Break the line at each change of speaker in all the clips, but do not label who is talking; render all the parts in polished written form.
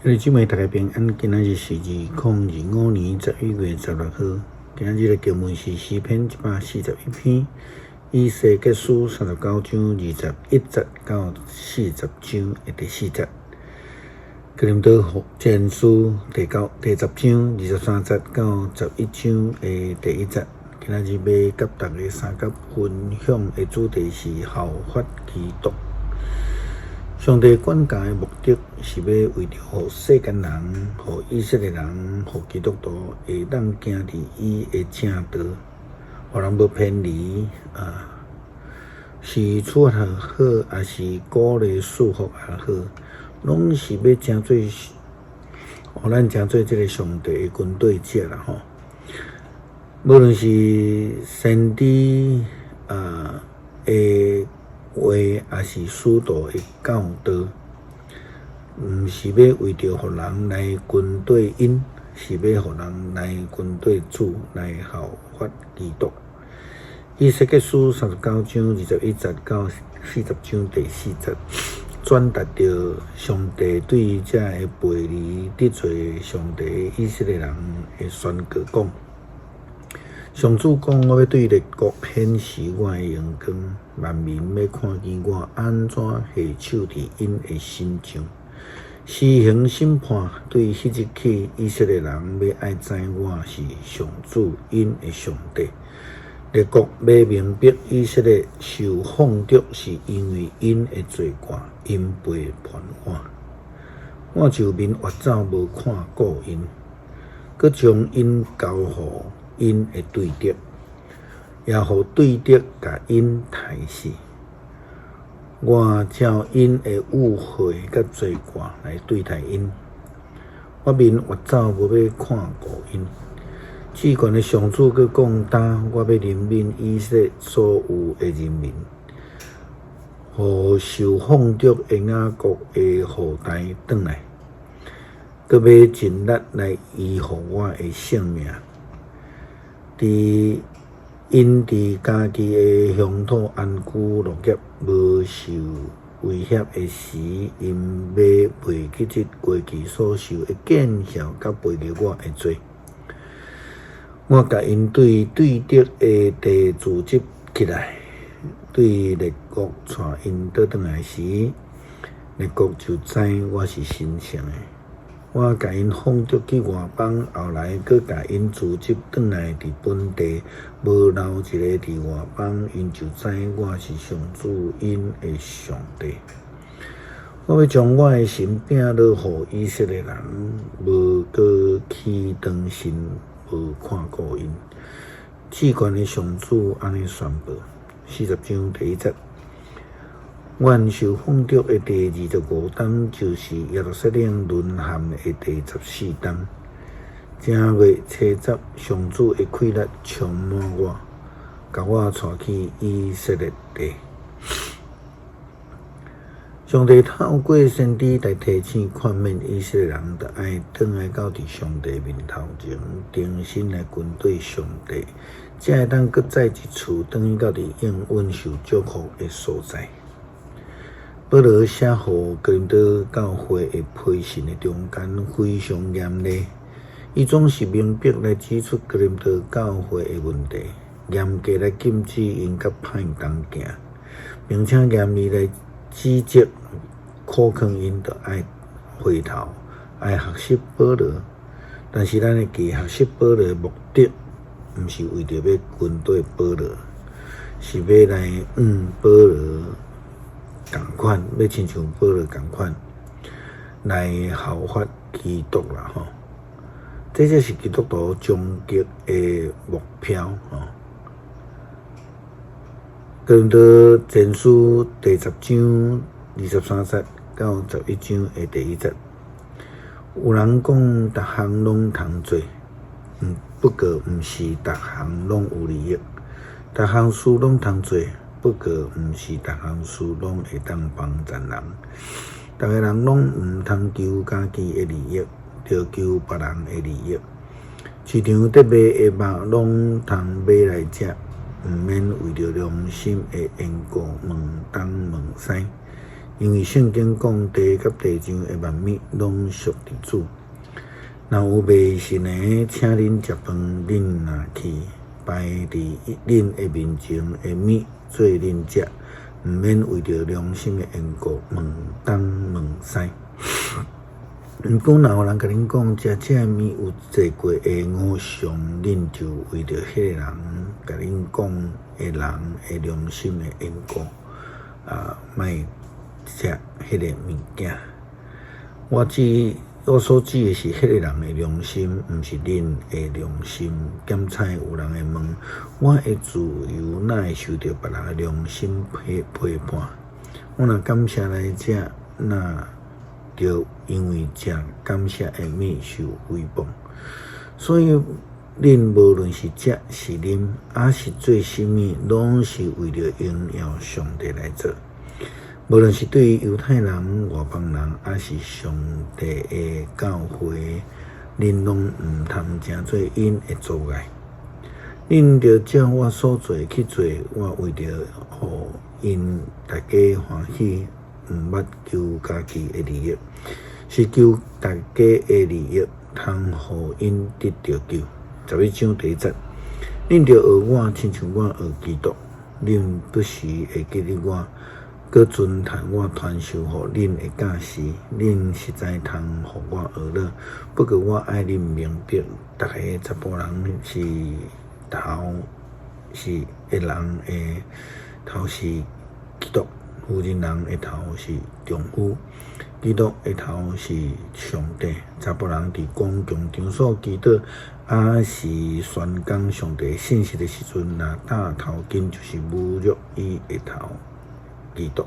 兄弟姊妹，大家平安。今仔日是2025年11月16號。今仔日的經文是詩篇141篇，以西結書39章21節到40章的第四節。哥林多前書第九第十章23節到11章的第一節。今仔日欲佮大家相佮分享的主題是效法基督。上帝管教的目的是欲為著予世間人、予以色列人、予基督徒會當行佇伊的正道，予人無偏離啊，是處罰也好，抑是鼓勵祝福也好，攏是欲成做，予咱成做這个上帝的跟綴者啦吼。無論是先知啊的話，抑是使徒的教導，毋是欲為著予人來跟綴𪜶，是欲予人來跟綴主，來效法基督。以西結書39章21節到40章第四節，轉達著上帝對這个背離得罪上帝的以色列人的宣告講。上主講：我欲對列國顯示我的榮光，萬民欲看見我按怎下手佇𪜶的身上，施行審判。對彼日起，以色列人欲愛知我是上主𪜶的上帝。列國欲明白以色列受放逐是因為𪜶的罪過，𪜶背叛我。我就面越走無看顧𪜶，閣將𪜶交予𪜶的對敵，也予對敵共𪜶刣死。我照𪜶的誤會佮罪過來對待𪜶。我面越走無欲看顧𪜶。至懸的上主閣講：今我欲憐憫以色列所有的人民，予受放逐的雅各的後代轉來，閣欲盡力來維護我的聖名。佇𪜶佇家己的鄉土安居樂業，無受威脅的時，𪜶欲袂記得過去所受的見笑佮背逆我的罪。我共𪜶對對敵的地組織起來，對列國帶𪜶倒轉來時，列國就知我是神聖的。我共𪜶放逐去外邦，後來閣共𪜶組織轉來佇本地，無留一个佇外邦，𪜶就知我是上主𪜶的上帝。我欲將我的神餅落予以色列人，無閣起轉身，無看顧𪜶。至懸的上主按呢宣布，40章第一節。阮受放逐的第25冬，就是耶路撒冷淪陷的第14冬。正月初十，上主的氣力充滿我，共我帶去以色列地。上帝透過先知來提醒勸勉以色列人，著愛轉來到佇上帝面頭前，重新來跟綴上帝，才會當閣再一次轉去到佇應允受祝福的所在。保羅寫予哥林多教會的批信的中間非常嚴厲，伊總是明白來指出哥林多教會的問題，嚴格來禁止𪜶佮歹同行，並且嚴厲來指責苦勸𪜶著愛回頭，愛學習保羅。但是咱會記學習保羅的目的，毋是為著欲跟綴保羅，是欲來向保羅仝款，欲親像保羅仝款來效法基督啦吼。這才是基督徒終極的目標吼。哥林多前書第10章23節到11章的第一節，有人講逐項攏通做，不過毋是逐項攏有利益；逐項事攏通做，不過毋是逐項事攏會當幫贊人。逐个人攏毋通求家己的利益，著求別人的利益。市場咧賣的肉攏通買來食，毋免為著良心的緣故問東問西。因為聖經講，地佮地上的萬物攏屬佇主。若有袂信的，請恁食飯，恁若去擺佇恁的面前的物做恁食，毋免為著良心的緣故問東問西。毋過，若有人共恁講，食這物有祭過的偶像，恁就為著彼个人共恁講的人的良心的緣故，啊，莫食彼个物件。我所指的是彼个人的良心，毋是恁的良心。檢采有人會問，我的自由哪會受著別人的良心批判？我若感謝來食，哪著因為食感謝的物受毀謗？所以，恁無論是食是啉，抑是做啥物，攏是為著榮耀上帝來做。無論是對於猶太人、外邦人，抑是上帝的教會，恁攏毋通成做𪜶的阻礙。恁著照我所做去做，我為著予𪜶大家歡喜，毋捌求家己的利益，是求大家的利益，通予𪜶得著救。11章第1節，恁著學我，親像我學基督。恁不時會記得我，閣尊嘆我傳授予恁的教示，恁實在通予我學樂。不過我愛恁明白，逐个查埔人是頭是的人的頭是基督，婦人人的頭是丈夫，基督的頭是上帝。查埔人佇公共場所祈禱，抑是宣講上帝信息的時陣，若罩頭巾就是侮辱伊的頭，基督。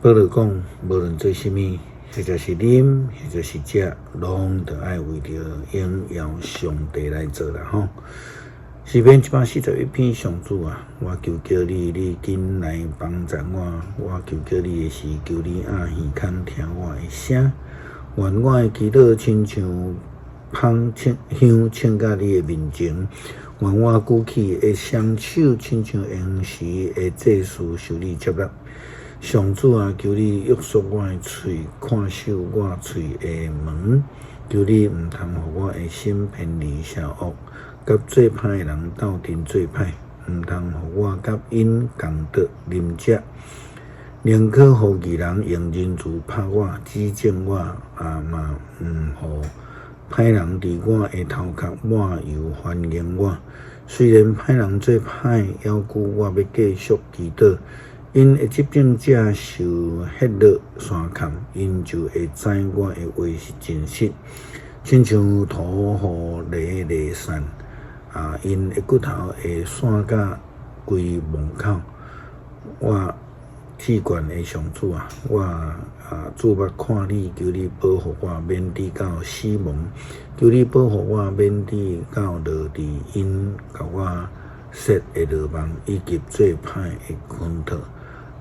保羅講，無論做啥物，或者是啉，或者是食，攏著愛為著榮耀上帝來做啦吼。詩篇141篇，上主啊，我求叫你，你緊來幫助我。我求叫你的時，求你掩耳孔聽我的聲。願我的祈禱親像香香呈到你的面前。願我舉起的雙手親像閒時的祭司受你接納。上主啊，求你約束我的喙，看守我喙的門。求你毋通予我的心偏離邪惡，佮做歹的人鬥陣做歹，毋通予我佮𪜶仝桌啉食。寧可予義人用仁慈拍我，指正我，也嘛毋予歹人佇我的頭殼抹油歡迎我。雖然歹人做歹，猶閣我欲繼續祈禱。𪜶的執政者受歇落山崁，𪜶就會知我的話是真實。親像土予犁犁散，啊，𪜶的骨頭會散甲規墓口。我至懸的上主啊，我啊注目看你，求你保護我免致到死亡，求你保護我免致到落佇𪜶共我設的羅網，以及做歹的圈套。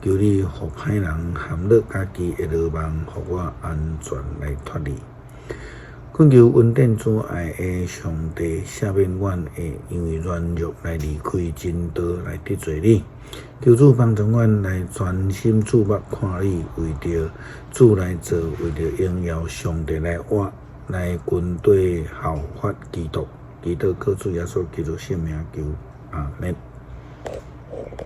求你予歹人陷落家己的羅網，予我安全來脫離。懇求恩典慈愛的上帝赦免阮會因為軟弱來離開真道來得罪你。求主幫助阮來專心注目看你，為著主來做，為著榮耀上帝來活，來跟綴效法基督。祈禱靠主耶穌基督聖名求，阿們。